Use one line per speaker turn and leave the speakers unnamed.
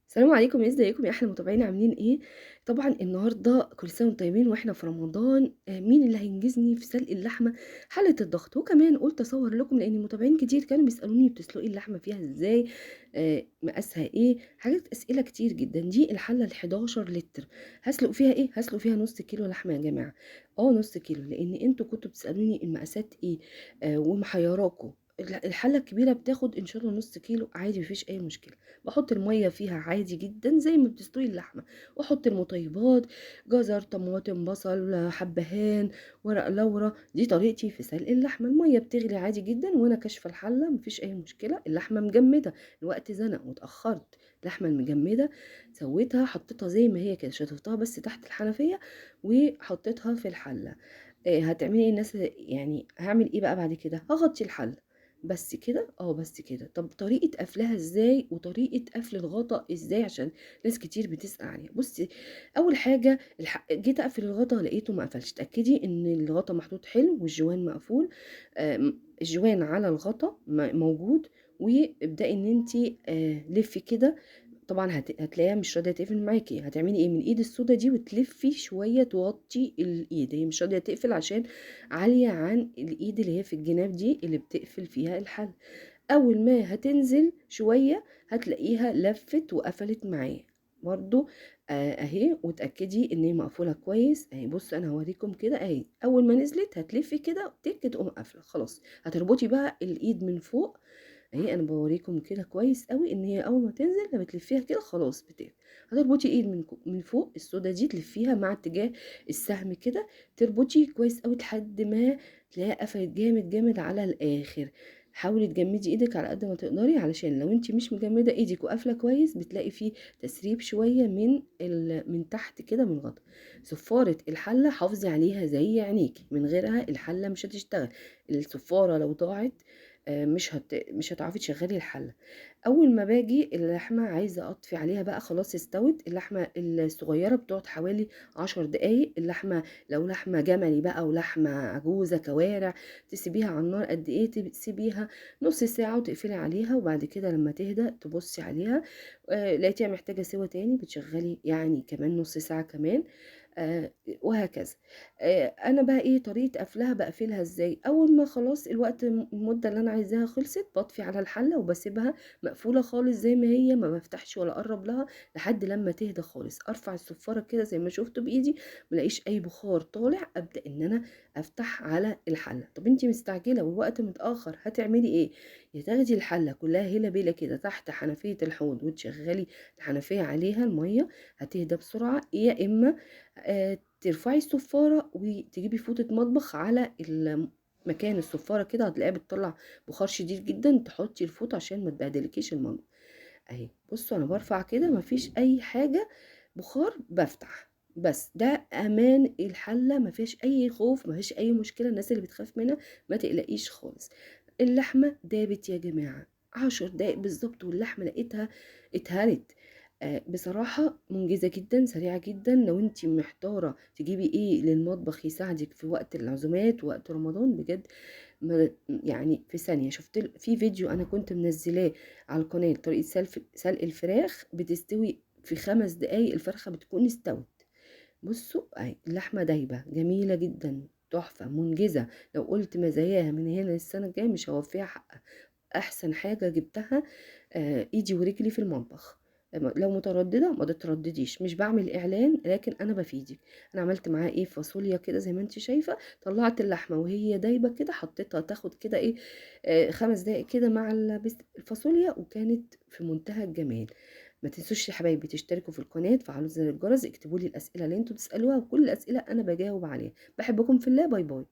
السلام عليكم، ازيكم يا احلى متابعين؟ عاملين ايه؟ طبعا النهارده كل سنة وانتم طيبين واحنا في رمضان. مين اللي هينجزني في سلق اللحمة حله الضغط؟ وكمان قلت اصور لكم لان متابعين كتير كانوا بيسالوني بتسلقي اللحمة فيها ازاي، مقاسها ايه، حاجات اسئلة كتير جدا. دي الحلة ال11 لتر هسلق فيها ايه؟ هسلق فيها نص كيلو لحمه يا جماعة. نص كيلو، لان انتوا كنتوا بتسالوني المقاسات ايه، ومحيراكم. الحلة الكبيرة بتاخد ان شاء الله نص كيلو عادي، مفيش اي مشكلة. بحط المية فيها عادي جدا زي ما بتستوي اللحمة، واحط المطيبات، جزر، طماطم، بصل، حبهان، ورق لورا. دي طريقتي في سلق اللحمة. المية بتغلي عادي جدا وانا كاشفة الحلة، مفيش اي مشكلة. اللحمة مجمده، الوقت زنق واتاخرت. اللحمة المجمده سويتها، حطيتها زي ما هي كده، شطفتها بس تحت الحنفية وحطيتها في الحلة. هتعملي ايه الناس؟ يعني هعمل ايه بقى بعد كده؟ هغطي الحلة بس كده. بس كده. طب طريقة قفلها ازاي وطريقة قفل الغطا ازاي؟ عشان ناس كتير بتسأل عليها. بصي، اول حاجة جيت اقفل الغطا لقيته ما قفلش. اتأكدي ان الغطا محطوط حلو والجوان مقفول، الجوان على الغطا موجود، وابدأي ان انتي، لفي كده. طبعا هتلاقيها مش راضية تقفل معاكي. هتعملي ايه؟ من ايد السودا دي وتلفي شوية توطي الايد، هي مش راضية تقفل عشان عالية عن الايد اللي هي في الجناب دي اللي بتقفل فيها الحل. اول ما هتنزل شوية هتلاقيها لفت وقفلت معايا برضو، اهي. وتاكدي ان هي مقفولة كويس اهي. بصوا انا هوريكم كده اهي، اول ما نزلت هتلفي كده تك تقوم قافله خلاص. هتربطي بقى الايد من فوق اهي، انا بوريكم كده كويس قوي ان هي اول ما تنزل لما تلفيها كده خلاص بتقفل. هتربطي ايد من فوق السودا دي، تلفيها مع اتجاه السهم كده، تربطي كويس قوي لحد ما تلاقيها قفلت جامد جامد على الاخر. حاولي تجمدي ايدك على قد ما تقدري، علشان لو انت مش مجمده ايدك وقافله كويس بتلاقي فيه تسريب شوية من تحت كده من الغطا. صفارة الحلة حافظي عليها زي عينيكي، من غيرها الحلة مش هتشتغل. الصفاره لو ضاعت، مش هتعرفي تشغلي الحلة. اول ما باجي اللحمة عايزه اطفي عليها بقى، خلاص استوت. اللحمة الصغيرة بتقعد حوالي 10 دقايق. اللحمة لو لحمه جملي بقى ولحمه عجوزه كوارع تسيبيها على النار قد ايه؟ تسيبيها نص ساعة وتقفلي عليها، وبعد كده لما تهدى تبصي عليها، لقيتيها محتاجه سوا تاني بتشغلي كمان نص ساعة كمان، وهكذا. انا بقى ايه طريقه قفلها؟ بقفلها ازاي؟ اول ما خلاص الوقت المدة اللي انا عايزاها خلصت، بطفي على الحلة وبسيبها مقفولة خالص زي ما هي، ما بفتحش ولا اقرب لها لحد لما تهدى خالص. ارفع الصفاره كده زي ما شفتوا بايدي، ما الاقيش اي بخار طالع، ابدا ان انا افتح على الحلة. طب انتي مستعجلة والوقت متاخر، هتعملي ايه؟ يا تاخدي الحلة كلها هيله بيله كده تحت حنفية الحوض وتشغلي الحنفية عليها المية، هتهدى بسرعة، يا اما، ترفعي الصفاره وتجيبي فوطه مطبخ على مكان الصفاره كده، هتلاقيها بتطلع بخار شديد جدا، تحطي الفوطه عشان ما تبهدلكيش المطبخ. اهي بصوا انا برفع كده مفيش اي حاجة بخار، بفتح بس. ده امان الحلة، مفيش اي خوف، مفيش اي مشكلة. الناس اللي بتخاف منها ما تقلقيش خالص. اللحمة دابت يا جماعة 10 دقايق بالظبط، واللحمة لقيتها اتهرت. بصراحة منجزة جدا، سريعة جدا. لو انتي محتارة تجيبي ايه للمطبخ يساعدك في وقت العزومات وقت رمضان، بجد ما يعني في ثانية. شفت في فيديو انا كنت منزلاه على القناة طريقة سلق الفراخ، بتستوي في 5 دقايق الفرخة بتكون استوت. بصوا اهي اللحمة دايبة جميلة جدا، تحفة منجزة. لو قلت مزاياها من هنا للسنة الجاية مش هوفيها حقها. احسن حاجة جبتها، ايدي ورجلي في المطبخ. لو مترددة ما تتردديش، مش بعمل اعلان لكن انا بفيدك. انا عملت معاه ايه؟ فاصوليا كده زي ما انت شايفة، طلعت اللحمة وهي دايبة كده، حطيتها تاخد كده ايه، 5 دقايق كده مع الفاصوليا، وكانت في منتهى الجمال. ما تنسوش يا حبايبي تشتركوا في القناة، تفعلوا زر الجرس، اكتبوا لي الأسئلة اللي انتوا بتسألوها، وكل الأسئلة أنا بجاوب عليها. بحبكم في الله، باي باي.